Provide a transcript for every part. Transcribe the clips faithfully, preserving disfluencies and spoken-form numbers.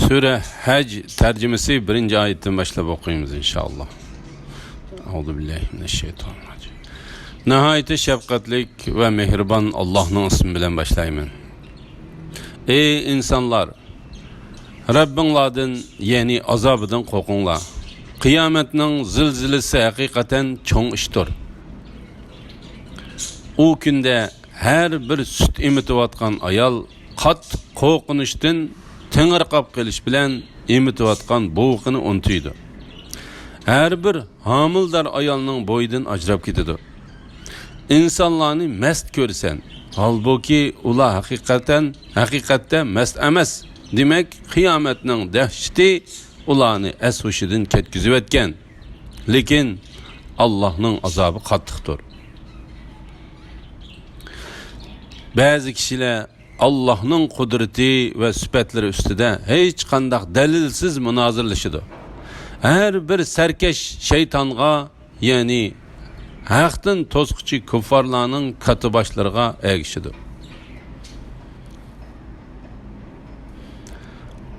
سۈرە ھەج تەرجىمىسى بىرىنچى ئايەتتىن باشلاپ ئوقۇيمىز، ئىنشائاللا. ئەئۇزۇ بىللاھى مىنەششەيتانىررەجىم. ناھايىتى شەپقەتلىك ۋە مېھرىبان ئاللاھنىڭ ئىسمى بىلەن باشلايمەن. ئەي ئىنسانلار! رەببىڭلاردىن، يەنى ئازابىدىن قورقۇڭلار. قىيامەتنىڭ زىلزىلىسى ھەقىقەتەن چوڭ ئىشتۇر. ئۇ كۈندە ھەر بىر سۈت ئېمىتىۋاتقان ئايال قاتتىق قورقۇنچتىن تېڭىرقاپ قېلىش بىلەن ئېمىتىۋاتقان بوۋىقىنى ئۇنتۇيدۇ. ھەر بىر ھامىلىدار ئايالنىڭ بويىدىن ئاجراپ كېتىدۇ. ئىنسانلارنى مەست كۆرىسەن، ھالبۇكى، ئۇلار ھەقىقەتەن، ھەقىقەتتە مەست ئەمەس. دېمەك، قىيامەتنىڭ دەھشىتى ئۇلارنى ئەس-ھوشىدىن كەتكۈزۈۋەتكەن. لېكىن ئاللاھنىڭ ئازابى قاتتىقتۇر. بەزى كىشىلەر ئاللاھنىڭ قۇدرىتى ۋە سۈپەتلىرى ئۈستىدە ھېچقانداق دەلىلسىز مۇنازىرىلىشىدۇ. ھەر بىر سەركەش شەيتانغا، يەنى ھەقتىن توسقۇچى كۇففارلارنىڭ كاتتىباشلىرىغا ئەگىشىدۇ.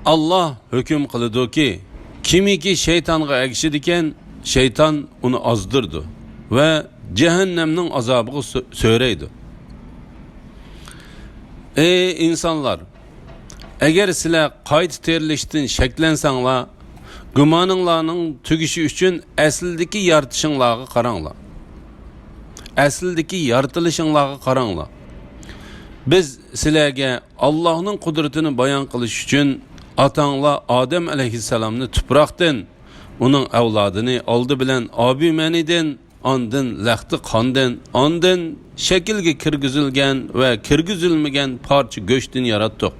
ئاللاھ ھۆكۈم قىلىدۇكى، كىمكى شەيتانغا ئەگىشىدىكەن، شەيتان ئۇنى ئازدۇرىدۇ ۋە جەھەننەمنىڭ ئازابىغا سۆ-، سۆرەيدۇ. ئەي ئىنسانلار! ئەگەر سىلەر قايتا تىرىلىشتىن شەكلەنسەڭلار، گۇمانىڭلارنىڭ تۈگىشى ئۈچۈن ئەسلىدىكى يارىتىشىڭلارغا قاراڭلار. ئەسلىدىكى يارىتىلىشىڭلارغا قاراڭلار. بىز سىلەرگە ئاللاھنىڭ قۇدرىتىنى بايان قىلىش ئۈچۈن ئاتاڭلار ئادەم ئەلەيھىسسالامنى تۇپراقتىن، ئۇنىڭ ئەۋلادىنى ئالدى بىلەن ئابىمەنىدىن، ئاندىن لەختە قاندىن، ئاندىن شەكىلگە كىرگۈزۈلگەن ۋە كىرگۈزۈلمىگەن پارچە گۆشتىن ياراتتۇق.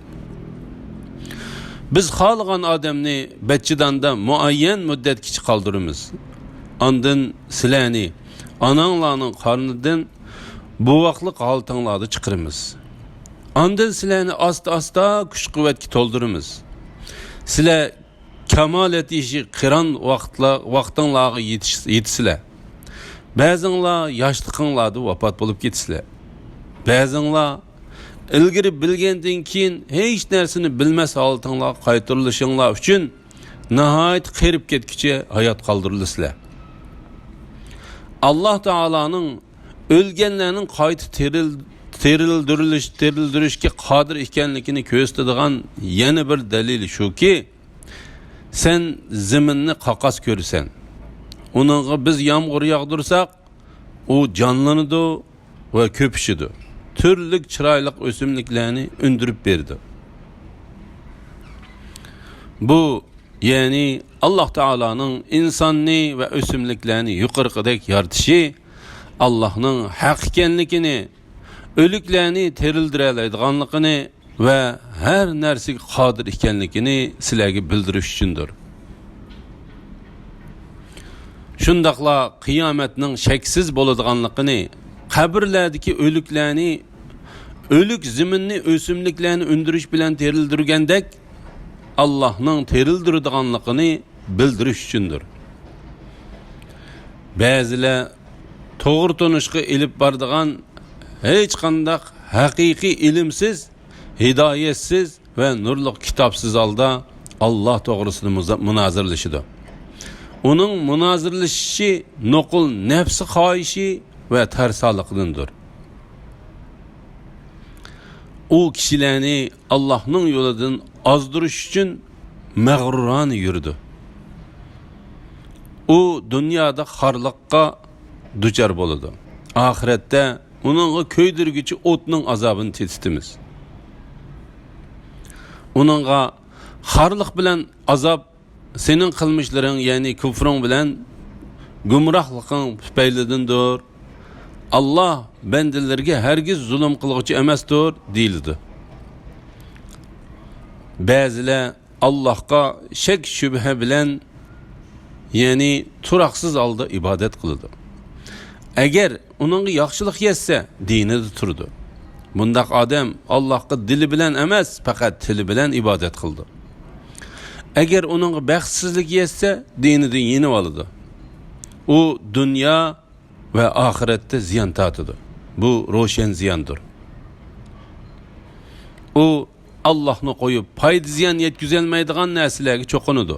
بىز خالىغان ئادەمنى بەچچىداندا مۇئەييەن مۇددەتكىچە قالدۇرىمىز. ئاندىن سىلەرنى ئاناڭلارنىڭ قارنىدىن بوۋاقلىق ھالىتىڭلاردا چىقىرىمىز. ئاندىن سىلەرنى ئاستا-ئاستا كۈچ-قۇۋۋەتكە تولدۇرىمىز. سىلەر كامالەت يېشى قىران ۋاقىتلا-، ۋاقتىڭلارغا يېتىش-، يېتىسىلەر. بەزىڭلار ياشلىقىڭلاردا ۋاپات بولۇپ كېتىسىلەر. بەزىڭلار ئىلگىرى بىلگەندىن كېيىن ھېچ نەرسىنى بىلمەس ھالىتىڭلارغا قايتۇرۇلۇشۇڭلار ئۈچۈن ناھايىتى قېرىپ كەتكۈچە ھايات قالدۇرۇلىسىلەر. ئاللاھ تائالانىڭ ئۆلگەنلەرنىڭ قايتا تىرىل-، تىرىلدۈرۈلۈش-، تىرىلدۈرۈشكە قادىر ئىكەنلىكىنى كۆرسىتىدىغان يەنە بىر دەلىلى شۇكى، سەن زېمىننى قاقاس كۆرىسەن. ئۇنىڭغا بىز يامغۇر ياغدۇرساق، ئۇ جانلىنىدۇ ۋە كۆپۈشىدۇ. تۈرلۈك چىرايلىق ئۆسۈملۈكلەرنى ئۈندۈرۈپ بېرىدۇ. بۇ، يەنى ئاللاھ تائالانىڭ ئىنساننى ۋە ئۆسۈملۈكلەرنى يۇقىرىقىدەك يارىتىشى، ئاللاھنىڭ ھەق ئىكەنلىكىنى، ئۆلۈكلەرنى تىرىلدۈرەلەيدىغانلىقىنى ۋە ھەر نەرسىگە قادىر ئىكەنلىكىنى سىلەرگە بىلدۈرۈش ئۈچۈندۇر. شۇنداقلا قىيامەتنىڭ شەكسىز بولىدىغانلىقىنى، قەبرىلەردىكى ئۆلۈكلەرنى، ئۆلۈك زېمىننى ئۆسۈملۈكلەرنى ئۈندۈرۈش بىلەن تىرىلدۈرگەندەك، ئاللاھنىڭ تىرىلدۈرىدىغانلىقىنى بىلدۈرۈش ئۈچۈندۇر. بەزىلەر توغرا تونۇشقا ئېلىپ بارىدىغان ھېچقانداق ھەقىقىي ئىلىمسىز، ھىدايەتسىز ۋە نۇرلۇق كىتابسىز ھالدا ئاللاھ توغرىسىدا مۇزا-، مۇنازىرىلىشىدۇ. ئۇنىڭ مۇنازىرىلىشىشى نوقۇل نەپسى خاھىشى ۋە تەرسالىقىدىندۇر. ئۇ كىشىلەرنى ئاللاھنىڭ يولىدىن ئازدۇرۇش ئۈچۈن مەغرۇرانە يۈرىدۇ. ئۇ دۇنيادا خارلىققا دۇچار بولىدۇ. ئاخىرەتتە ئۇنىڭغا كۆيدۈرگۈچى ئوتنىڭ ئازابىنى تېتىتىمىز. ئۇنىڭغا خارلىق بىلەن ئازاب سېنىڭ قىلمىشلىرىڭ، يەنى كۇفرۇڭ بىلەن گۇمراھلىقىڭ تۈپەيلىدىندۇر. ئاللاھ بەندىلىرىگە ھەرگىز زۇلۇم قىلغۇچى ئەمەستۇر، دېيىلىدۇ. بەزىلەر ئاللاھقا شەك-شۈبھە بىلەن، يەنى تۇراقسىز ھالدا ئىبادەت قىلىدۇ. ئەگەر ئۇنىڭغا ياخشىلىق يەتسە، دىنىدا تۇرىدۇ. بۇنداق ئادەم ئاللاھقا دىلى بىلەن ئەمەس، پەقەت تىلى بىلەن ئىبادەت قىلىدۇ. ئەگەر ئۇنىڭغا بەختسىزلىك يەتسە، دىنىدىن يېنىۋالىدۇ. ئۇ دۇنيا ۋە ئاخىرەتتە زىيان تارتىدۇ. بۇ روشەن زىياندۇر. ئۇ ئاللاھنى قويۇپ، پايدا-زىيان يەتكۈزەلمەيدىغان نەرسىلەرگە چوقۇنىدۇ.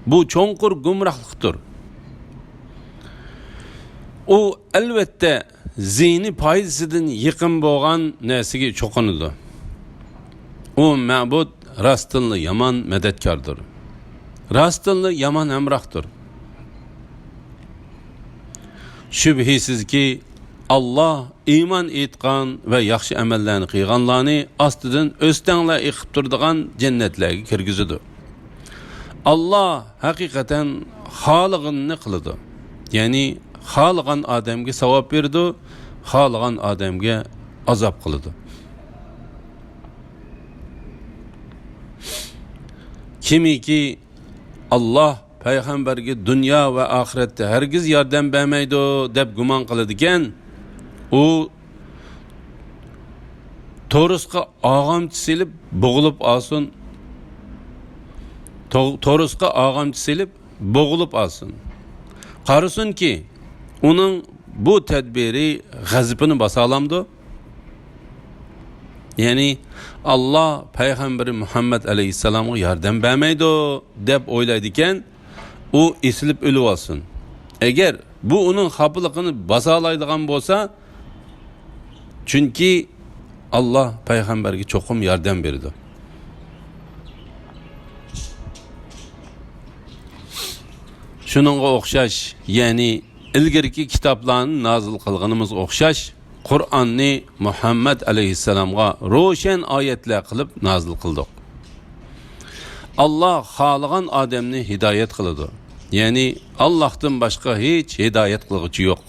بۇ چوڭقۇر گۇمراھلىقتۇر. ئۇ، ئەلۋەتتە، زىيىنى پايدىسىدىن يېقىن بولغان نەرسىگە چوقۇنىدۇ. ئۇ مەبۇد راستتىنلا يامان مەدەتكاردۇر. راستتىنلا يامان ھەمراھدۇر. شۈبھىسىزكى، ئاللاھ ئىمان ئېيتقان ۋە ياخشى ئەمەللەرنى قىلغانلارنى ئاستىدىن ئۆستەڭلەر ئېقىپ تۇرىدىغان جەننەتلەرگە كىرگۈزىدۇ. ئاللاھ ھەقىقەتەن خالىغىنىنى قىلىدۇ. يەنى خالىغان ئادەمگە ساۋاب بېرىدۇ، خالىغان ئادەمگە ئازاب قىلىدۇ. كىمكى ئاللاھ پەيغەمبەرگە دۇنيا ۋە ئاخىرەتتە ھەرگىز ياردەم بەرمەيدۇ دەپ گۇمان قىلىدىكەن، ئۇ تورۇسقا ئاغامچا سېلىپ بوغۇلۇپ ئالسۇن. تو-، تورۇسقا ئاغامچا سېلىپ بوغۇلۇپ ئالسۇن. قارىسۇنكى، ئۇنىڭ بۇ تەدبىرى غەزىپىنى باسالامدۇ؟ يەنى، ئاللاھ پەيغەمبىرى مۇھەممەد ئەلەيھىسسالامغا ياردەم بەرمەيدۇ، دەپ ئويلايدىكەن، ئۇ ئېسىلىپ ئۆلۈۋالسۇن. ئەگەر بۇ ئۇنىڭ خاپىلىقىنى باسالايدىغان بولسا، چۈنكى ئاللاھ پەيغەمبەرگە چوقۇم ياردەم بېرىدۇ. شۇنىڭغا ئوخشاش، يەنى ئىلگىرىكى كىتابلارنى نازىل قىلغىنىمىزغا ئوخشاش، قۇرئاننى مۇھەممەد ئەلەيھىسسالامغا روشەن ئايەتلەر قىلىپ نازىل قىلدۇق. ئاللاھ خالىغان ئادەمنى ھىدايەت قىلىدۇ. يەنى ئاللاھتىن باشقا ھېچ ھىدايەت قىلغۇچى يوق.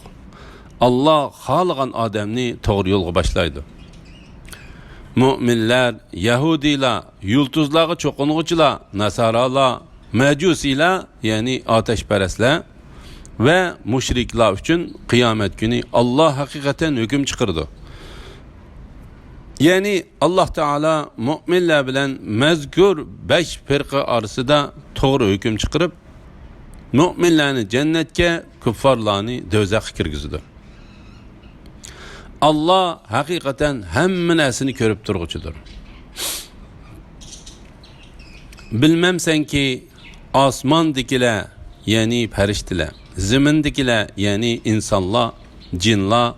ئاللاھ خالىغان ئادەمنى توغرا يولغا باشلايدۇ. مۆمىنلەر، يەھۇدىيلار، يۇلتۇزلارغا چوقۇنغۇچىلار، ناسارالار، مەجۇسىيلار، يەنى ئاتەشپەرەسلەر، ۋە مۇشرىكلار ئۈچۈن قىيامەت كۈنى ئاللاھ ھەقىقەتەن ھۆكۈم چىقىرىدۇ. يەنى ئاللاھ تائالا مۆمىنلەر بىلەن مەزكۇر بەش فىرقە ئارىسىدا توغرا ھۆكۈم چىقىرىپ، مۆمىنلەرنى جەننەتكە، كۇففارلارنى دوزاخقا كىرگۈزىدۇ. ئاللاھ ھەقىقەتەن ھەممە نەرسىنى كۆرۈپ تۇرغۇچىدۇر. بىلمەمسەنكى، ئاسماندىكىلەر، يەنى پەرىشتىلەر، زېمىندىكىلەر، يەنى ئىنسانلار، جىنلار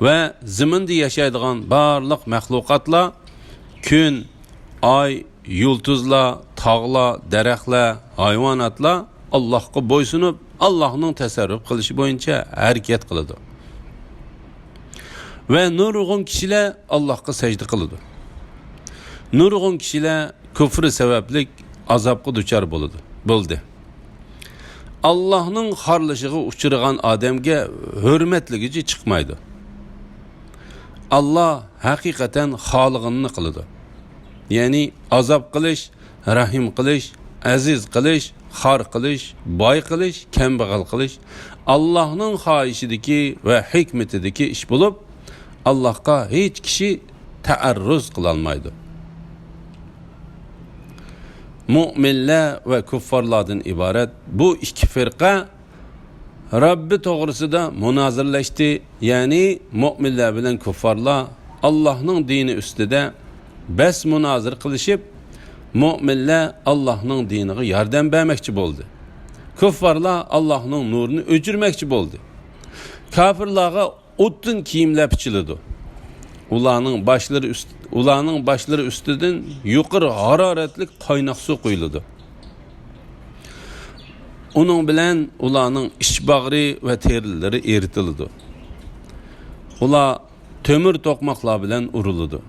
ۋە زېمىندا ياشايدىغان بارلىق مەخلۇقاتلار، كۈن، ئاي، يۇلتۇزلار، تاغلار، دەرەخلەر، ھايۋاناتلار ئاللاھقا بويسۇنۇپ، ئاللاھنىڭ تەسەررۇپ قىلىشى بويىچە ھەرىكەت قىلىدۇ. ۋە نۇرغۇن كىشىلەر ئاللاھقا سەجدە قىلىدۇ. نۇرغۇن كىشىلەر كۇفرى سەۋەبلىك ئازابقا دۇچار بولىدۇ، بولدى. ئاللاھنىڭ خارلىشىغا ئۇچرىغان ئادەمگە ھۆرمەتلىگۈچى چىقمايدۇ. ئاللاھ ھەقىقەتەن خالىغىنىنى قىلىدۇ. يەنى ئازاب قىلىش، رەھىم قىلىش، ئەزىز قىلىش، خار قىلىش، باي قىلىش، كەمبەغەل قىلىش ئاللاھنىڭ خاھىشىدىكى ۋە ھېكمىتىدىكى ئىش بولۇپ، ئاللاھقا ھېچ كىشى تەئەررۇز قىلالمايدۇ. مۆمىنلەر ۋە كۇففارلاردىن ئىبارەت بۇ ئىككى فىرقە رەببى توغرىسىدا مۇنازىرىلەشتى، يەنى مۆمىنلەر بىلەن كۇففارلار ئاللاھنىڭ دىنى ئۈستىدە بەس مۇنازىرە قىلىشىپ، مۆمىنلەر ئاللاھنىڭ دىنىغا ياردەم بەرمەكچى بولدى. كۇففارلار ئاللاھنىڭ نۇرىنى ئۆچۈرمەكچى بولدى. كاپىرلارغا ئوتتىن كىيىملەر پىچىلىدۇ. ئۇلارنىڭ باشلىرى ئۈست-، ئۇلارنىڭ باشلىرى ئۈستىدىن يۇقىرى ھارارەتلىك قايناق سۇ قۇيۇلىدۇ. ئۇنىڭ بىلەن ئۇلارنىڭ ئىچ باغرى ۋە تېرىلىرى ئېرىتىلىدۇ. ئۇلار تۆمۈر توقماقلار بىلەن ئۇرۇلىدۇ.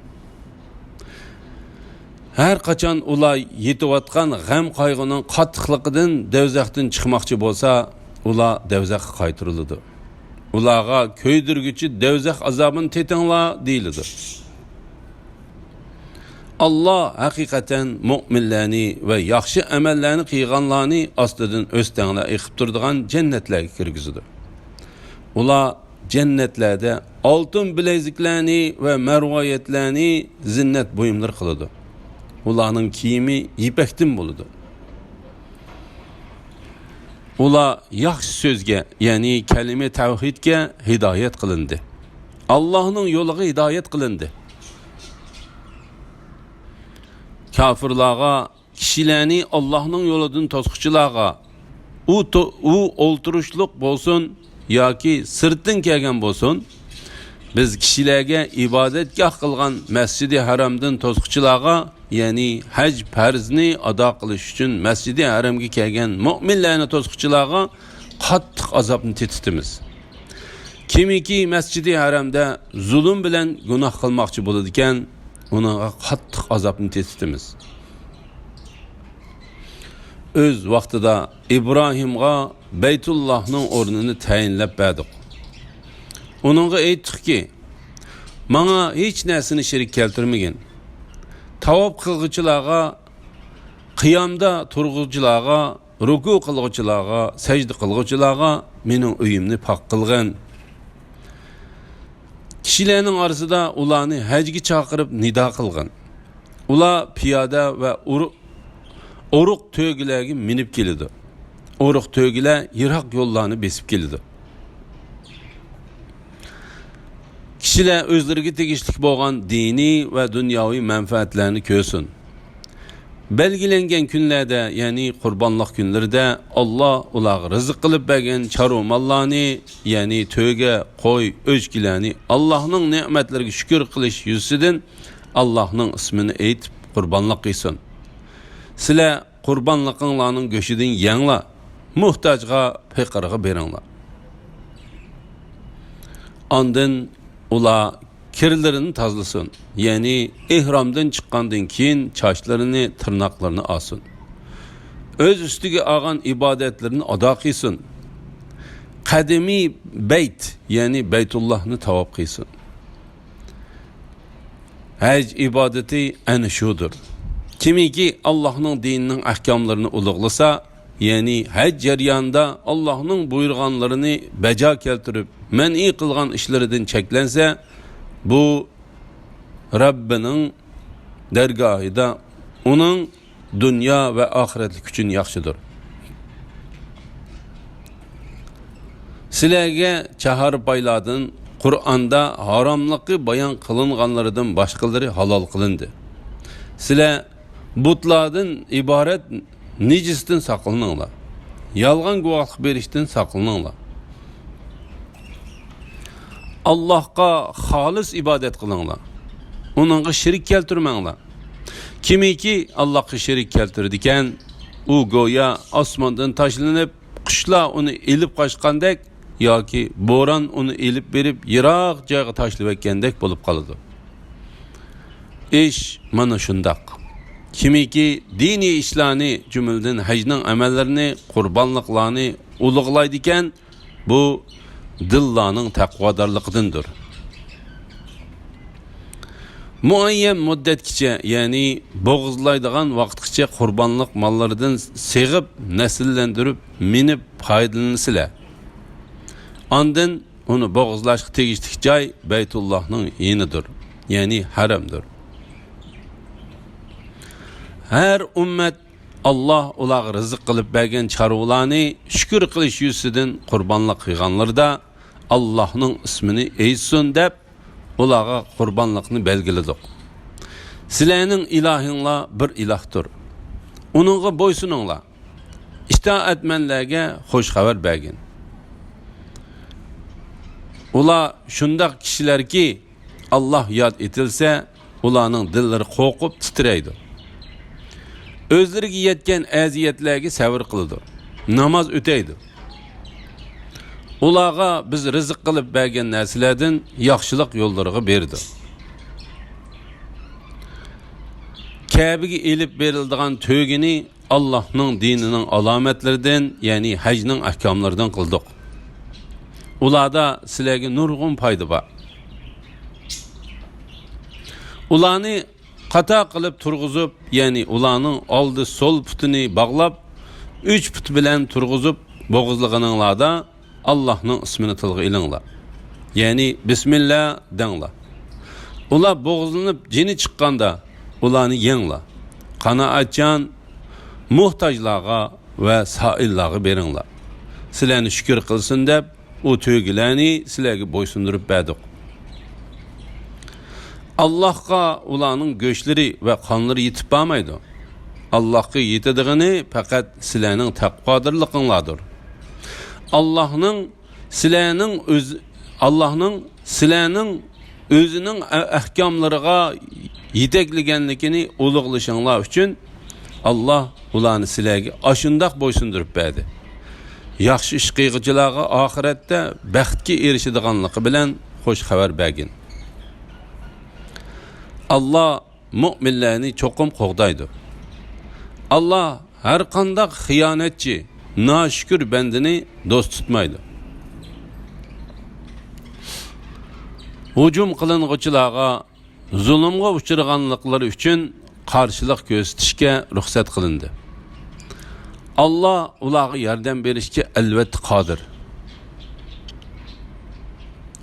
ھەر قاچان ئۇلار يېتىۋاتقان غەم-قايغۇنىڭ قاتتىقلىقىدىن دەۋزەختىن چىقماقچى بولسا، ئۇلار دەۋزەخكە قايتۇرۇلىدۇ. ئۇلارغا كۆيدۈرگۈچى دەۋزەخ ئازابىنى تېتىڭلار، دېيىلىدۇ. ئاللاھ ھەقىقەتەن مۆمىنلەرنى ۋە ياخشى ئەمەللەرنى قىلغانلارنى ئاستىدىن ئۆستەڭلەر ئېقىپ تۇرىدىغان جەننەتلەرگە كىرگۈزىدۇ. ئۇلار جەننەتلەردە ئالتۇن بىلەزىكلەرنى ۋە مەرۋايەتلەرنى زىننەت بۇيۇملىرى قىلىدۇ. ئۇلارنىڭ كىيىمى يىپەكتىن بولىدۇ. ئۇلار ياخشى سۆزگە، يەنى كەلىمە تەۋھىدكە ھىدايەت قىلىندى. ئاللاھنىڭ يولىغا ھىدايەت قىلىندى. كاپىرلارغا، كىشىلەرنى ئاللاھنىڭ يولىدىن توسقۇچىلارغا، ئۇ تو-، ئۇ ئولتۇرۇشلۇق بولسۇن ياكى سىرتتىن كەلگەن بولسۇن، بىز كىشىلەرگە ئىبادەتگاھ قىلغان مەسجىدى ھەرامدىن توسقۇچىلارغا، يەنى ھەج پەرزنى ئادا قىلىش ئۈچۈن مەسجىدى ھەرامغا كەلگەن مۆمىنلەرنى توسقۇچىلارغا قاتتىق ئازابنى تېتىتىمىز. كىمكى مەسجىدى ھەرامدا زۇلۇم بىلەن گۇناھ قىلماقچى بولىدىكەن، ئۇنىڭغا قاتتىق ئازابنى تېتىتىمىز. ئۆز ۋاقتىدا ئىبراھىمغا بەيتۇللاھنىڭ ئورنىنى تەيىنلەپ بەردۇق. ئۇنىڭغا ئېيتتۇقكى، ماڭا ھېچ نەرسىنى شېرىك كەلتۈرمىگىن. تاۋاپ قىلغۇچىلارغا، قىيامدا تۇرغۇچىلارغا، رۇكۇ قىلغۇچىلارغا، سەجدە قىلغۇچىلارغا مېنىڭ ئۆيۈمنى پاك قىلغىن. كىشىلەرنىڭ ئارىسىدا ئۇلارنى ھەجگە چاقىرىپ نىدا قىلغىن. ئۇلار پىيادە ۋە ئۇرۇ-، ئورۇق تۆگىلەرگە مىنىپ كېلىدۇ. ئورۇق تۆگىلەر يىراق يوللارنى بېسىپ كېلىدۇ. كىشىلەر ئۆزلىرىگە تېگىشلىك بولغان دىنىي ۋە دۇنياۋى مەنپەئەتلەرنى كۆرسۇن. بەلگىلەنگەن كۈنلەردە، يەنى قۇربانلىق كۈنلىرىدە ئاللا ئۇلارغا رىزىق قىلىپ بەرگەن چارۋا ماللارنى، يەنى تۆگە، قوي، ئۆچكىلەرنى ئاللاھنىڭ نېمەتلىرىگە شۈكۈر قىلىش يۈزىسىدىن ئاللاھنىڭ ئىسمىنى ئېيتىپ قۇربانلىق قىلسۇن. سىلەر قۇربانلىقىڭلارنىڭ گۆشىدىن يەڭلار، موھتاجغا، پېقىرغا بېرىڭلار. ئاندىن ئۇلار كىرلىرىنى تازىلىسۇن، يەنى ئېھرامدىن چىققاندىن كېيىن چاچلىرىنى، تىرناقلىرىنى ئالسۇن. ئۆز ئۈستىگە ئالغان ئىبادەتلىرىنى ئادا قىلسۇن. قەدىمىي بەيت، يەنى بەيتۇللاھنى تاۋاپ قىلسۇن. ھەج ئىبادىتى ئەنە شۇدۇر. كىمكى ئاللاھنىڭ دىنىنىڭ ئەھكاملىرىنى ئۇلۇغلىسا، يەنى ھەج جەريانىدا ئاللاھنىڭ بۇيرۇغانلىرىنى بەجا كەلتۈرۈپ، مەنئى قىلغان ئىشلىرىدىن چەكلەنسە، بۇ رەببىنىڭ دەرگاھىدا ئۇنىڭ دۇنيا ۋە ئاخىرەتلىك ئۈچۈن ياخشىدۇر. سىلەرگە چاھارپايلاردىن، قۇرئاندا ھاراملىقى بايان قىلىنغانلىرىدىن باشقىلىرى ھالال قىلىندى. سىلەر بۇتلاردىن ئىبارەت نىجىستىن ساقلىنىڭلار. يالغان گۇۋاھلىق بېرىشتىن ساقلىنىڭلار. ئاللاھقا خالىس ئىبادەت قىلىڭلار. ئۇنىڭغا شېرىك كەلتۈرمەڭلار. كىمكى ئاللاھقا شېرىك كەلتۈرىدىكەن، ئۇ گويا ئاسماندىن تاشلىنىپ، قۇشلار ئۇنى ئېلىپ قاچقاندەك ياكى بوران ئۇنى ئېلىپ بېرىپ يىراق جايغا تاشلىۋەتكەندەك بولۇپ قالىدۇ. ئىش مانا شۇنداق. كىمكى دىنىي ئىشلارنى، جۈملىدىن ھەجنىڭ ئەمەللىرىنى، قۇربانلىقلارنى ئۇلۇغلايدىكەن، بۇ دىللارنىڭ تەقۋادارلىقىدىندۇر. مۇئەييەن مۇددەتكىچە، يەنى بوغۇزلايدىغان ۋاقىتقىچە قۇربانلىق ماللىرىدىن سېغىپ، نەسىللەندۈرۈپ، مىنىپ پايدىلىنىسىلەر. ئاندىن ئۇنى بوغۇزلاشقا تېگىشلىك جاي بەيتۇللاھنىڭ يېنىدۇر، يەنى ھەرەمدۇر. ھەر ئۈممەت ئاللاھ ئۇلارغا رىزىق قىلىپ بەرگەن چارۋىلارنى شۈكۈر قىلىش يۈزىسىدىن قۇربانلىق قىلغانلىرىدا، ئاللاھنىڭ ئىسمىنى ئېيتسۇن دەپ، ئۇلارغا قۇربانلىقنى بەلگىلىدۇق. سىلەرنىڭ ئىلاھىڭلار بىر ئىلاھتۇر. ئۇنىڭغا بويسۇنۇڭلار. ئىتائەتمەنلەرگە خۇش خەۋەر بەرگىن. ئۇلار شۇنداق كىشىلەركى، ئاللاھ ياد ئېتىلسە، ئۇلارنىڭ دىللىرى قورقۇپ تىترەيدۇ. ئۆزلىرىگە يەتكەن ئەزىيەتلەرگە سەۋر قىلىدۇ. ناماز ئۆتەيدۇ. ئۇلارغا بىز رىزىق قىلىپ بەرگەن نەرسىلەردىن ياخشىلىق يوللىرىغا بېرىدۇ. كەبىگە ئېلىپ بېرىلىدىغان تۆگىنى ئاللاھنىڭ دىنىنىڭ ئالامەتلىرىدىن، يەنى ھەجنىڭ ئەھكاملىرىدىن قىلدۇق. ئۇلاردا سىلەرگە نۇرغۇن پايدا بار. ئۇلارنى قاتار قىلىپ تۇرغۇزۇپ، يەنى ئۇلارنىڭ ئالدى سول پۇتىنى باغلاپ، ئۈچ پۇت بىلەن تۇرغۇزۇپ بوغۇزلىغىنىڭلاردا، ئاللاھنىڭ ئىسمىنى تىلغا ئېلىڭلار. يەنى بىسمىللا دەڭلار. ئۇلار بوغۇزلىنىپ جېنى چىققاندا، ئۇلارنى يەڭلار. قانائەتچان موھتاجلارغا ۋە سائىللارغا بېرىڭلار. سىلەرنى شۈكۈر قىلسۇن دەپ، ئۇ تۆگىلەرنى سىلەرگە بويسۇندۇرۇپ بەردۇق. ئاللاھقا ئۇلارنىڭ گۆشلىرى ۋە قانلىرى يېتىپ بارمايدۇ. ئاللاھقا يېتىدىغىنى پەقەت سىلەرنىڭ تەقۋادارلىقىڭلاردۇر. ئاللاھنىڭ سىلەرنىڭ ئۆز-، ئاللاھنىڭ سىلەرنىڭ ئۆزىنىڭ ئە-، ئەھكاملىرىغا يېتەكلىگەنلىكىنى ئۇلۇغلىشىڭلار ئۈچۈن ئاللاھ ئۇلارنى سىلەرگە ئاشۇنداق بويسۇندۇرۇپ بەردى. ياخشى ئىش قىلغۇچىلارغا ئاخىرەتتە بەختكە ئېرىشىدىغانلىقى بىلەن خۇش خەۋەر بەرگىن. ئاللاھ مۆمىنلەرنى چوقۇم قوغدايدۇ. ئاللاھ ھەرقانداق خىيانەتچى، ناشۈكۈر بەندىنى دوست تۇتمايدۇ. ھۇجۇم قىلىنغۇچىلارغا زۇلۇمغا ئۇچرىغانلىقلىرى ئۈچۈن قارشىلىق كۆرسىتىشكە رۇخسەت قىلىندى. ئاللاھ ئۇلارغا ياردەم بېرىشكە ئەلۋەتتە قادىر.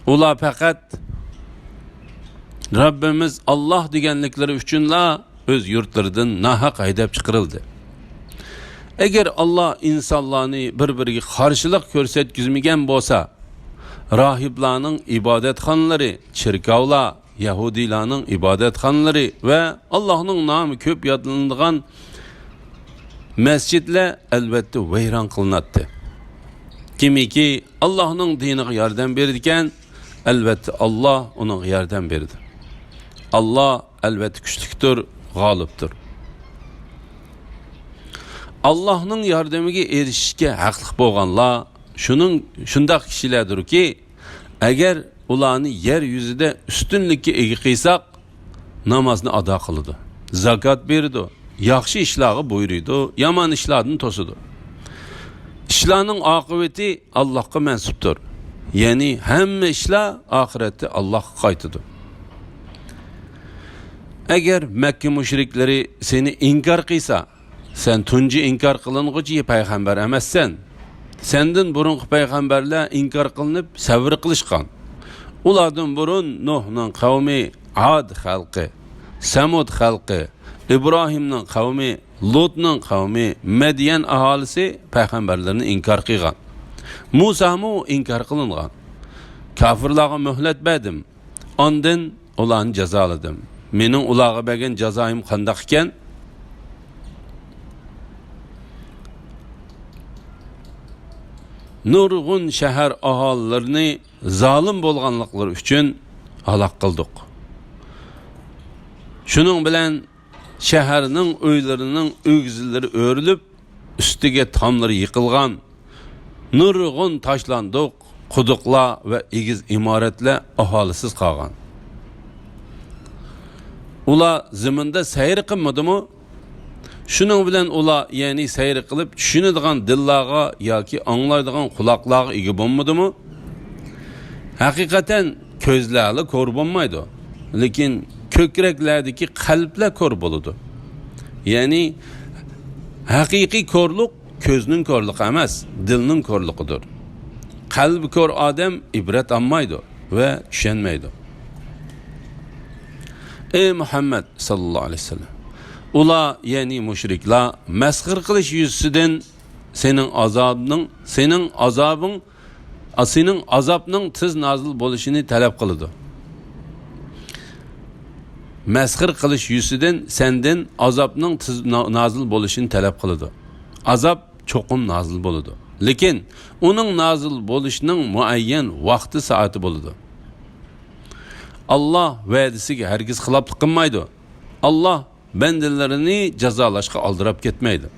ئۇلار پەقەت رەببىمىز ئاللاھ دېگەنلىكلىرى ئۈچۈنلا ئۆز يۇرتلىرىدىن ناھەق ھەيدەپ چىقىرىلدى. ئەگەر ئاللاھ ئىنسانلارنى بىر-بىرىگە قارشىلىق كۆرسەتكۈزمىگەن بولسا، راھىبلارنىڭ ئىبادەتخانىلىرى، چېركاۋلار، يەھۇدىيلارنىڭ ئىبادەتخانىلىرى ۋە ئاللاھنىڭ نامى كۆپ يادلىنىدىغان مەسچىتلەر ئەلۋەتتە ۋەيران قىلىناتتى. كىمكى ئاللاھنىڭ دىنىغا ياردەم بېرىدىكەن، ئەلۋەتتە ئاللاھ ئۇنىڭغا ياردەم بېرىدۇ. ئاللاھ ئەلۋەتتە كۈچلۈكتۇر، غالىبتۇر. ئاللاھنىڭ ياردىمىگە ئېرىشىشكە ھەقلىق بولغانلار شۇنىڭ، شۇنداق كىشىلەردۇركى، ئەگەر ئۇلارنى يەر يۈزىدە ئۈستۈنلۈككە ئىگە قىلساق، نامازنى ئادا قىلىدۇ، زاكات بېرىدۇ، ياخشى ئىشلارغا بۇيرۇيدۇ، يامان ئىشلاردىن توسىدۇ. ئىشلارنىڭ ئاقىۋىتى ئاللاھقا مەنسۇپتۇر. يەنى ھەممە ئىشلار ئاخىرەتتە ئاللاھقا قايتىدۇ. ئەگەر مەككە مۇشرىكلىرى سېنى ئىنكار قىلسا، سەن تۇنجى ئىنكار قىلىنغۇچى پەيغەمبەر ئەمەسسەن. سەندىن بۇرۇنقى پەيغەمبەرلەر ئىنكار قىلىنىپ سەۋر قىلىشقان. ئۇلاردىن بۇرۇن نۇھنىڭ قەۋمى، ئاد خەلقى، سەمۇد خەلقى، ئىبراھىمنىڭ قەۋمى، لۇتنىڭ قەۋمى، مەديەن ئاھالىسى پەيغەمبەرلىرىنى ئىنكار قىلغان. مۇسامۇ ئىنكار قىلىنغان. كاپىرلارغا مۆھلەت بەردىم. ئاندىن ئۇلارنى جازالىدىم. مېنىڭ ئۇلارغا بەرگەن جازايىم قانداق ئىكەن؟ نۇرغۇن شەھەر ئاھالىلىرىنى زالىم بولغانلىقلىرى ئۈچۈن ھالاك قىلدۇق. شۇنىڭ بىلەن شەھەرنىڭ ئۆيلىرىنىڭ ئۆگزىلىرى ئۆرۈلۈپ، ئۈستىگە تاملىرى يىقىلغان، نۇرغۇن تاشلاندۇق، قۇدۇقلار ۋە ئېگىز ئىمارەتلەر ئاھالىسىز قالغان. ئۇلار زېمىندا سەير قىلمىدىمۇ؟ شۇنىڭ بىلەن ئۇلار، يەنى سەير قىلىپ چۈشىنىدىغان دىللارغا ياكى ئاڭلايدىغان قۇلاقلارغا ئىگە بولمىدىمۇ؟ ھەقىقەتەن كۆزلەرلا كور بولمايدۇ، لېكىن كۆكرەكلەردىكى قەلبلەر كور بولىدۇ. يەنى ھەقىقىي كورلۇق كۆزنىڭ كورلۇقى ئەمەس، دىلنىڭ كورلۇقىدۇر. قەلبى كور ئادەم ئىبرەت ئالمايدۇ ۋە چۈشەنمەيدۇ. ئەي مۇھەممەد ساللاللاھۇ ئەلەيھى ۋەسەللەم، ئۇلار، يەنى مۇشرىكلار، مەسخىرە قىلىش يۈزىسىدىن سېنىڭ ئازابىڭ، سېنىڭ ئازابىڭ، سېنىڭ ئازابنىڭ تېز نازىل بولۇشىنى تەلەپ قىلىدۇ. مەسخىرە قىلىش يۈزىسىدىن سەندىن ئازابنىڭ تېز نا-، نازىل بولۇشىنى تەلەپ قىلىدۇ. ئازاب چوقۇم نازىل بولىدۇ. لېكىن ئۇنىڭ نازىل بولۇشىنىڭ مۇئەييەن ۋاقتى سائىتى بولىدۇ. ئاللاھ ۋەدىسىگە ھەرگىز خىلاپلىق قىلمايدۇ. ئاللاھ بەندىلىرىنى جازالاشقا ئالدىراپ كەتمەيدۇ.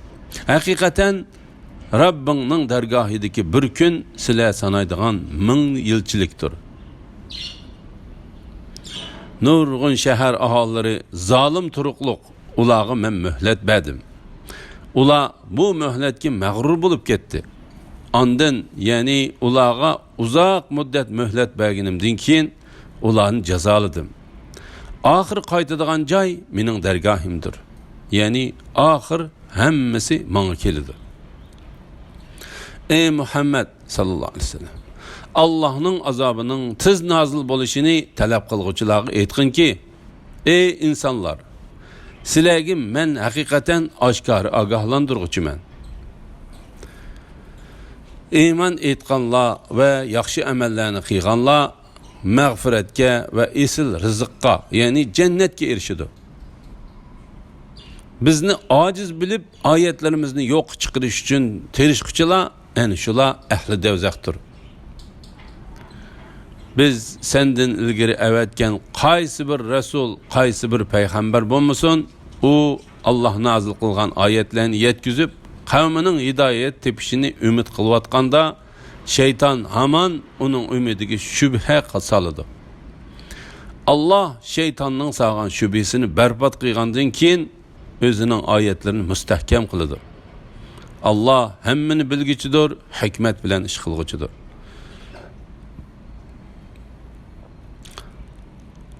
ھەقىقەتەن، رەببىڭنىڭ دەرگاھىدىكى بىر كۈن سىلەر سانايدىغان مىڭ يىلچىلىكتۇر. نۇرغۇن شەھەر ئاھالىلىرى زالىم تۇرۇقلۇق، ئۇلارغا مەن مۆھلەت بەردىم. ئۇلار بۇ مۆھلەتكە مەغرۇر بولۇپ كەتتى. ئاندىن، يەنى ئۇلارغا ئۇزاق مۇددەت مۆھلەت بەرگىنىمدىن كېيىن، ئۇلارنى جازالىدىم. ئاخىر قايتىدىغان جاي مېنىڭ دەرگاھىمدۇر. يەنى ئاخىر ھەممىسى ماڭا كېلىدۇ. ئەي مۇھەممەد ساللاللاھۇ ئەلەيھى ۋەسەللەم، ئاللاھنىڭ ئازابىنىڭ تېز نازىل بولۇشىنى تەلەپ قىلغۇچىلارغا ئېيتقىنكى، ئەي ئىنسانلار! سىلەرگە مەن ھەقىقەتەن ئاشكارا ئاگاھلاندۇرغۇچىمەن. ئىمان ئېيتقانلار ۋە ياخشى ئەمەللەرنى قىلغانلار مەغپىرەتكە ۋە ئېسىل رىزىققا، يەنى جەننەتكە ئېرىشىدۇ. بىزنى ئاجىز بىلىپ، ئايەتلىرىمىزنى يوققا چىقىرىش ئۈچۈن تىرىشقۇچىلار، ئەنە شۇلار ئەھلى دەۋزەختۇر. بىز سەندىن ئىلگىرى ئەۋەتكەن قايسى بىر رەسۇل، قايسى بىر پەيغەمبەر بولمىسۇن، ئۇ ئاللاھ نازىل قىلغان ئايەتلەرنى يەتكۈزۈپ، قەۋمىنىڭ ھىدايەت تېپىشىنى ئۈمىد قىلىۋاتقاندا، شەيتان ھامان ئۇنىڭ ئۈمىدىگە شۈبھە سالىدۇ. ئاللاھ شەيتاننىڭ سالغان شۈبھىسىنى بەربات قىلغاندىن كېيىن، ئۆزىنىڭ ئايەتلىرىنى مۇستەھكەم قىلىدۇ. ئاللاھ ھەممىنى بىلگۈچىدۇر، ھېكمەت بىلەن ئىش قىلغۇچىدۇر.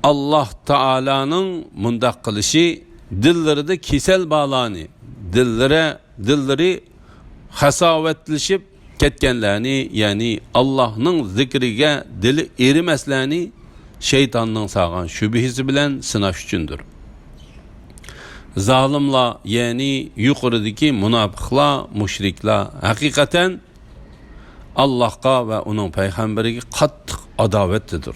ئاللاھ تائالانىڭ مۇنداق قىلىشى دىللىرىدا كېسەل بارلارنى، دىللىرى، دىللىرى قاساۋەتلىشىپ كەتكەنلەرنى، يەنى ئاللاھنىڭ زىكرىگە دىلى ئېرىمەسلەرنى شەيتاننىڭ سالغان شۈبھىسى بىلەن سىناش ئۈچۈندۇر. زالىملار، يەنى يۇقىرىدىكى مۇناپىقلار، مۇشرىكلار ھەقىقەتەن ئاللاھقا ۋە ئۇنىڭ پەيغەمبىرىگە قاتتىق ئاداۋەتتىدۇر.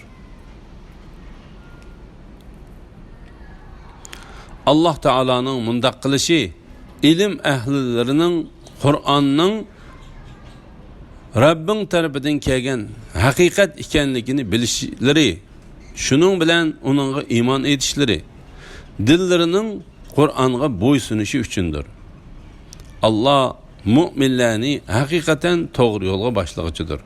ئاللاھ تائالانىڭ مۇنداق قىلىشى ئىلىم ئەھلىلىرىنىڭ قۇرئاننىڭ رەببىڭ تەرىپىدىن كەلگەن ھەقىقەت ئىكەنلىكىنى بىلىشلىرى، شۇنىڭ بىلەن ئۇنىڭغا ئىمان ئېيتىشلىرى، دىللىرىنىڭ قۇرئانغا بويسۇنۇشى ئۈچۈندۇر. ئاللاھ مۆمىنلەرنى ھەقىقەتەن توغرا يولغا باشلىغۇچىدۇر.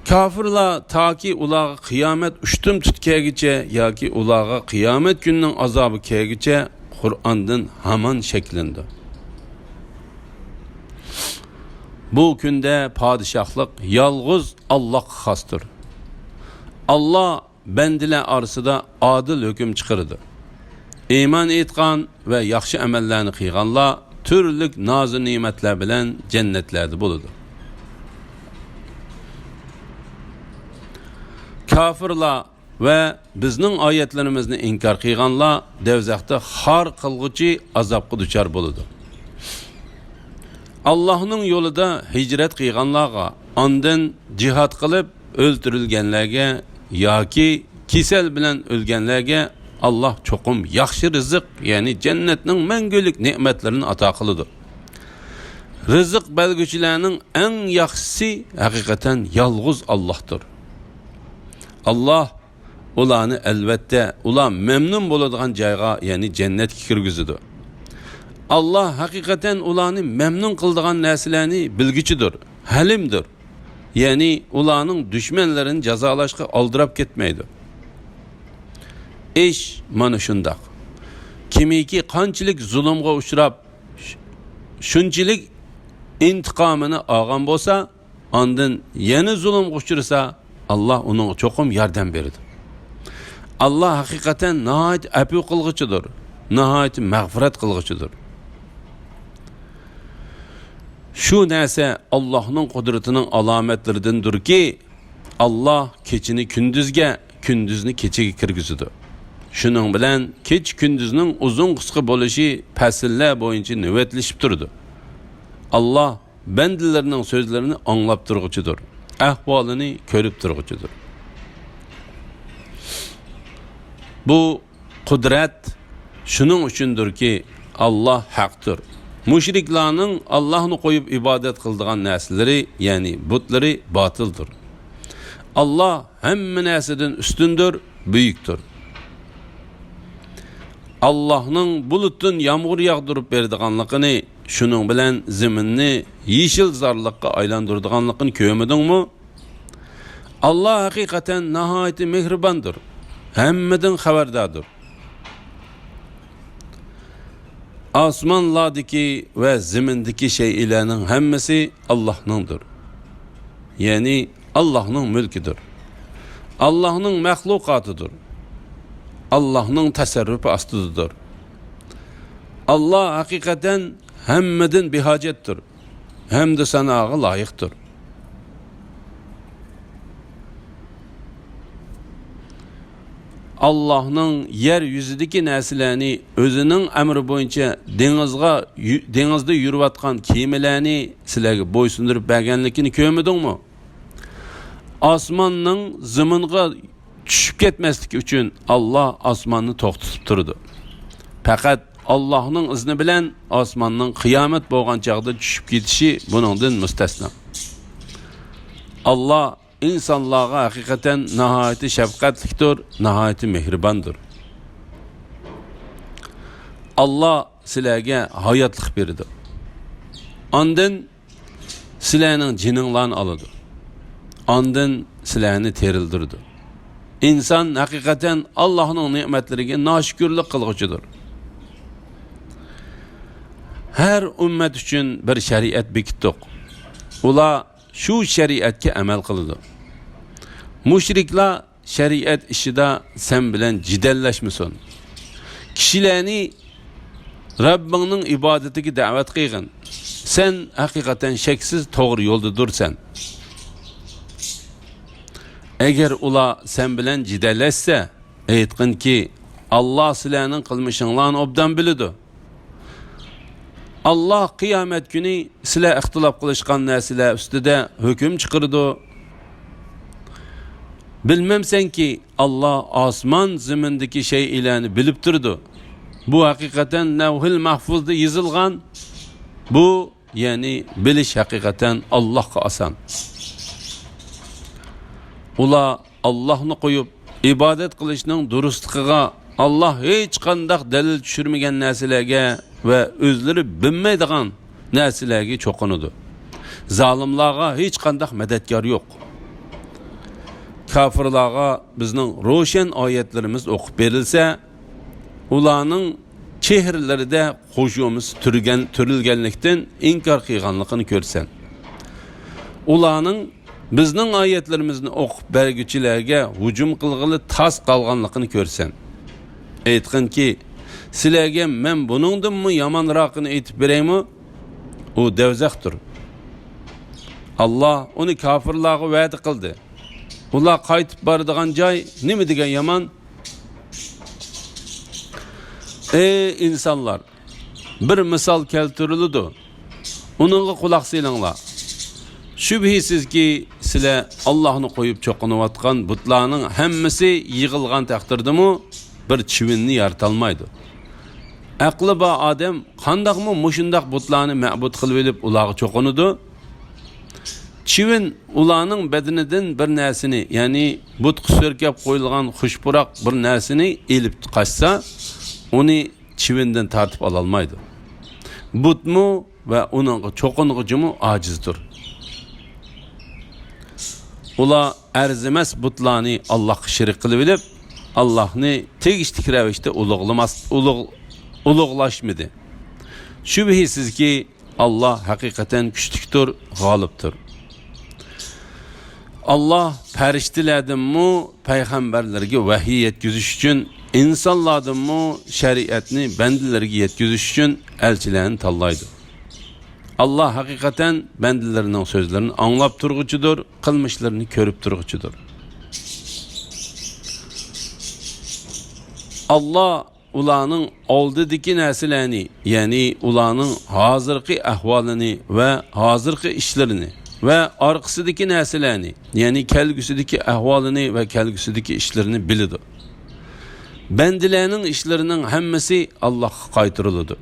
كاپىرلار تاكى ئۇلارغا قىيامەت ئۇشتۇمتۇت كەلگۈچە ياكى ئۇلارغا قىيامەت كۈنىنىڭ ئازابى كەلگۈچە قۇرئاندىن ھامان شەكلىنىدۇ. بۇ كۈندە پادىشاھلىق يالغۇز ئاللاھقا خاستۇر. ئاللاھ بەندىلەر ئارىسىدا ئادىل ھۆكۈم چىقىرىدۇ. ئىمان ئېيتقان ۋە ياخشى ئەمەللەرنى قىلغانلار تۈرلۈك نازۇ نېمەتلەر بىلەن جەننەتلەردە بولىدۇ. كاپىرلار ۋە بىزنىڭ ئايەتلىرىمىزنى ئىنكار قىلغانلار دەۋزەختە خار قىلغۇچى ئازابقا دۇچار بولىدۇ. ئاللاھنىڭ يولىدا ھىجرەت قىلغانلارغا، ئاندىن جىھاد قىلىپ ئۆلتۈرۈلگەنلەرگە ياكى كېسەل بىلەن ئۆلگەنلەرگە ئاللاھ چوقۇم ياخشى رىزىق، يەنى جەننەتنىڭ مەڭگۈلۈك نېمەتلىرىنى ئاتا قىلىدۇ. رىزىق بەرگۈچىلەرنىڭ ئەڭ ياخشىسى ھەقىقەتەن يالغۇز ئاللاھتۇر. ئاللاھ ئۇلارنى، ئەلۋەتتە، ئۇلار مەمنۇن بولىدىغان جايغا، يەنى جەننەتكە كىرگۈزىدۇ. ئاللاھ ھەقىقەتەن ئۇلارنى مەمنۇن قىلىدىغان نەرسىلەرنى بىلگۈچىدۇر، ھەلىمدۇر. يەنى ئۇلارنىڭ دۈشمەنلىرىنى جازالاشقا ئالدىراپ كەتمەيدۇ. ئىش مانا شۇنداق. كىمكى قانچىلىك زۇلۇمغا ئۇچراپ، شۇنچىلىك ئىنتىقامىنى ئالغان بولسا، ئاندىن يەنە زۇلۇمغا ئۇچرىسا، ئاللاھ ئۇنىڭغا چوقۇم ياردەم بېرىدۇ. ئاللاھ ھەقىقەتەن ناھايىتى ئەپۇ قىلغۇچىدۇر، ناھايىتى مەغپىرەت قىلغۇچىدۇر. شۇ نەرسە ئاللاھنىڭ قۇدرىتىنىڭ ئالامەتلىرىدىندۇركى، ئاللاھ كېچىنى كۈندۈزگە، كۈندۈزنى كېچىگە كىرگۈزىدۇ. شۇنىڭ بىلەن كېچە-كۈندۈزنىڭ ئۇزۇن-قىسقا بولۇشى پەسىللەر بويىچە نۆۋەتلىشىپ تۇرىدۇ. ئاللاھ بەندىلىرىنىڭ سۆزلىرىنى ئاڭلاپ تۇرغۇچىدۇر، ئەھۋالىنى كۆرۈپ تۇرغۇچىدۇر. بۇ قۇدرەت شۇنىڭ ئۈچۈندۇركى، ئاللاھ ھەقتۇر. مۇشرىكلارنىڭ ئاللاھنى قويۇپ ئىبادەت قىلىدىغان نەرسىلىرى، يەنى بۇتلىرى باتىلدۇر. ئاللاھ ھەممە نەرسىدىن ئۈستۈندۇر، بۈيۈكتۇر. ئاللاھنىڭ بۇلۇتتىن يامغۇر ياغدۇرۇپ بېرىدىغانلىقىنى، شۇنىڭ بىلەن زېمىننى يېشىل زارلىققا ئايلاندۇرىدىغانلىقىنى كۆرمىدىڭمۇ؟ ئاللاھ ھەقىقەتەن ناھايىتى مېھرىباندۇر، ھەممىدىن خەۋەرداردۇر. ئاسمانلاردىكى ۋە زېمىندىكى شەيئىلەرنىڭ ھەممىسى ئاللاھنىڭدۇر. يەنى ئاللاھنىڭ مۈلكىدۇر. ئاللاھنىڭ مەخلۇقاتىدۇر. ئاللاھنىڭ تەسەررۇپى ئاستىدىدۇر. ئاللاھ ھەقىقەتەن ھەممىدىن بىھاجەتتۇر. ھەمدۇ ساناغا لايىقتۇر. ئاللاھنىڭ يەر يۈزىدىكى نەرسىلەرنى ئۆزىنىڭ ئەمرى بويىچە دېڭىزغا يۈ-، دېڭىزدا يۈرۈۋاتقان كېمىلەرنى سىلەرگە بويسۇندۇرۇپ بەرگەنلىكىنى كۆرمىدىڭمۇ؟ ئاسماننىڭ زېمىنغا چۈشۈپ كەتمەسلىكى ئۈچۈن ئاللا ئاسماننى توختىتىپ تۇرىدۇ. پەقەت ئاللانىڭ ئىزنى بىلەن ئاسماننىڭ قىيامەت بولغان چاغدا چۈشۈپ كېتىشى بۇنىڭدىن مۇستەسنا. ئاللا ئىنسانلارغا ھەقىقەتەن ناھايىتى شەپقەتلىكتۇر، ناھايىتى مېھرىباندۇر. ئاللا سىلەرگە ھاياتلىق بېرىدۇ. ئاندىن سىلەرنىڭ جېنىڭلارنى ئالىدۇ. ئاندىن سىلەرنى تىرىلدۈرىدۇ. ئىنسان ھەقىقەتەن ئاللانىڭ نېمەتلىرىگە ناشۈكۈرلۈك قىلغۇچىدۇر. ھەر ئۈممەت ئۈچۈن بىر شەرىئەت بېكىتتۇق. ئۇلار شۇ شەرىئەتكە ئەمەل قىلىدۇ. مۇشرىكلار شەرىئەت ئىشىدا سەن بىلەن جېدەللەشمىسۇن. كىشىلەرنى رەببىڭنىڭ ئىبادىتىگە دەۋەت قىلغىن. سەن ھەقىقەتەن شەكسىز توغرا يولدىدۇرسەن. ئەگەر ئۇلار سەن بىلەن جېدەللەشسە، ئېيتقىنكى، ئاللا سىلەرنىڭ قىلمىشىڭلارنى ئوبدان بىلىدۇ. ئاللا قىيامەت كۈنى سىلەر ئىختىلاپ قىلىشقان نەرسىلەر ئۈستىدە ھۆكۈم چىقىرىدۇ. بىلمەمسەنكى، ئاللا ئاسمان زېمىندىكى شەيئىلەرنى بىلىپ تۇرىدۇ. بۇ ھەقىقەتەن لەۋھىل مەھفۇزدا يېزىلغان. بۇ، يەنى بىلىش ھەقىقەتەن ئاللاغا ئاسان. ئۇلار ئاللاھنى قويۇپ، ئىبادەت قىلىشنىڭ دۇرۇسلۇقىغا ئاللاھ ھېچقانداق دەلىل چۈشۈرمىگەن نەرسىلەرگە ۋە ئۆزلىرى بىلمەيدىغان نەرسىلەرگە چوقۇنىدۇ. زالىملارغا ھېچقانداق مەدەتكار يوق. كاپىرلارغا بىزنىڭ روشەن ئايەتلىرىمىز ئوقۇپ بېرىلسە، ئۇلارنىڭ چېھرىلىرىدە خۇشۇمىس تۈرگەن-، تۈرۈلگەنلىكتىن ئىنكار قىلغانلىقىنى كۆرىسەن. ئۇلارنىڭ بىزنىڭ ئايەتلىرىمىزنى ئوقۇپ بەرگۈچىلەرگە ھۇجۇم قىلغىلى تاس قالغانلىقىنى كۆرىسەن. ئېيتقىنكى، سىلەرگە مەن بۇنىڭدىنمۇ يامانراقىنى ئېيتىپ بېرەيمۇ؟ ئۇ دەۋزەختۇر. ئاللا ئۇنى كاپىرلارغا ۋەدە قىلدى. ئۇلار قايتىپ بارىدىغان جاي نېمە دېگەن يامان! ئەي ئىنسانلار! بىر مىسال كەلتۈرۈلىدۇ. ئۇنىڭغا قۇلاق سېلىڭلار. شۈبھىسىزكى، سىلەر ئاللاھنى قويۇپ چوقۇنۇۋاتقان بۇتلارنىڭ ھەممىسى يىغىلغان تەقدىردىمۇ بىر چىۋىننى يارىتالمايدۇ. ئەقلى بار ئادەم قانداقمۇ مۇشۇنداق بۇتلارنى مەبۇد قىلىۋېلىپ ئۇلارغا چوقۇنىدۇ؟ چىۋىن ئۇلارنىڭ بەدىنىدىن بىر نەرسىنى، يەنى بۇتقا سۈركەپ قويۇلغان خۇش پۇراق بىر نەرسىنى ئېلىپ قاچسا، ئۇنى چىۋىندىن تارتىپ ئالالمايدۇ. بۇتمۇ ۋە ئۇنىڭغا چوقۇنغۇچىمۇ ئاجىزدۇر. ئۇلار ئەرزىمەس بۇتلارنى ئاللاھقا شېرىك قىلىۋېلىپ، ئاللاھنى تېگىشلىك رەۋىشتە ئۇلۇغلىماس-، ئۇلۇغ-، ئۇلۇغلاشمىدى. شۈبھىسىزكى، ئاللاھ ھەقىقەتەن كۈچلۈكتۇر، غالىبتۇر. ئاللاھ پەرىشتىلەردىنمۇ پەيغەمبەرلەرگە ۋەھىي يەتكۈزۈش ئۈچۈن، ئىنسانلاردىنمۇ شەرىئەتنى بەندىلەرگە يەتكۈزۈش ئۈچۈن ئەلچىلەرنى تاللايدۇ. ئاللاھ ھەقىقەتەن بەندىلىرىنىڭ سۆزلىرىنى ئاڭلاپ تۇرغۇچىدۇر، قىلمىشلىرىنى كۆرۈپ تۇرغۇچىدۇر. ئاللاھ ئۇلارنىڭ ئالدىدىكى نەرسىلەرنى، يەنى ئۇلارنىڭ ھازىرقى ئەھۋالىنى ۋە ھازىرقى ئىشلىرىنى ۋە ئارقىسىدىكى نەرسىلەرنى، يەنى كەلگۈسىدىكى ئەھۋالىنى ۋە كەلگۈسىدىكى ئىشلىرىنى بىلىدۇ. بەندىلەرنىڭ ئىشلىرىنىڭ ھەممىسى ئاللاھقا قايتۇرۇلىدۇ.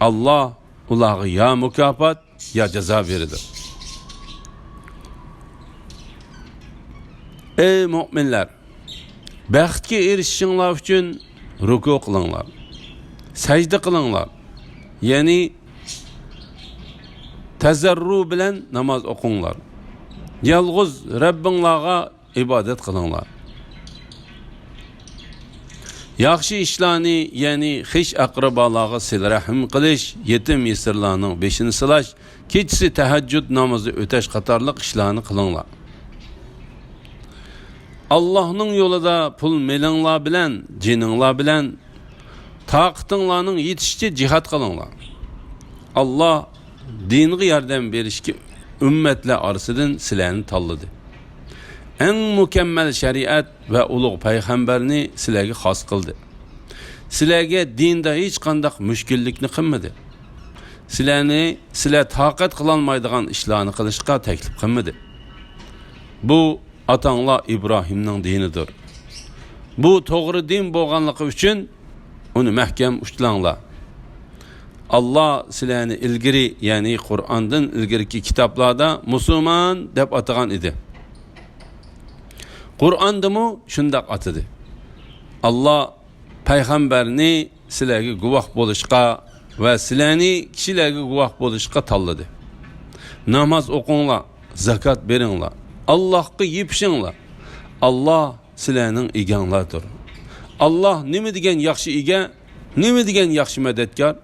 ئاللاھ ئۇلارغا يا مۇكاپات، يا جازا بېرىدۇ. ئەي مۆمىنلەر! بەختكە ئېرىشىشىڭلار ئۈچۈن رۇكۇ قىلىڭلار، سەجدە قىلىڭلار، يەنى تەزەررۇ بىلەن ناماز ئوقۇڭلار. يالغۇز رەببىڭلارغا ئىبادەت قىلىڭلار. ياخشى ئىشلارنى، يەنى خىش ئەقرىبالارغا سىلە رەھىم قىلىش، يېتىم يېسىرلارنىڭ بېشىنى سىلاش، كېچىسى تەھەججۇد نامىزى ئۆتەش قاتارلىق ئىشلارنى قىلىڭلار. ئاللاھنىڭ يولىدا پۇل مېلىڭلار بىلەن، جېنىڭلار بىلەن، تاقىتىڭلارنىڭ يېتىشىچە جىھاد قىلىڭلار. ئاللاھ دىنغا ياردەم بېرىشكە ئۈممەتلەر ئارىسىدىن سىلەرنى تاللىدى. ئەڭ مۇكەممەل شەرىئەت ۋە ئۇلۇغ پەيغەمبەرنى سىلەرگە خاس قىلدى. سىلەرگە دىندا ھېچقانداق مۈشكۈللۈكنى قىلمىدى. سىلەرنى، سىلەر تاقەت قىلالمايدىغان ئىشلارنى قىلىشقا تەكلىپ قىلمىدى. بۇ ئاتاڭلار ئىبراھىمنىڭ دىنىدۇر. بۇ توغرا دىن بولغانلىقى ئۈچۈن ئۇنى مەھكەم ئۇچلاڭلار. ئاللا سىلەرنى ئىلگىرى، يەنى قۇرئاندىن ئىلگىرىكى كىتابلاردا مۇسۇلمان دەپ ئاتىغان ئىدى. قۇرئاندىمۇ شۇنداق ئاتىدى. ئاللا پەيغەمبەرنى سىلەرگە گۇۋاھ بولۇشقا ۋە سىلەرنى كىشىلەرگە گۇۋاھ بولۇشقا تاللىدى. ناماز ئوقۇڭلار، زاكات بېرىڭلار، ئاللاھقا يېپىشىڭلار. ئاللا سىلەرنىڭ ئىگەڭلاردۇر. ئاللا نېمە دېگەن ياخشى ئىگە، نېمە دېگەن ياخشى مەدەتكار.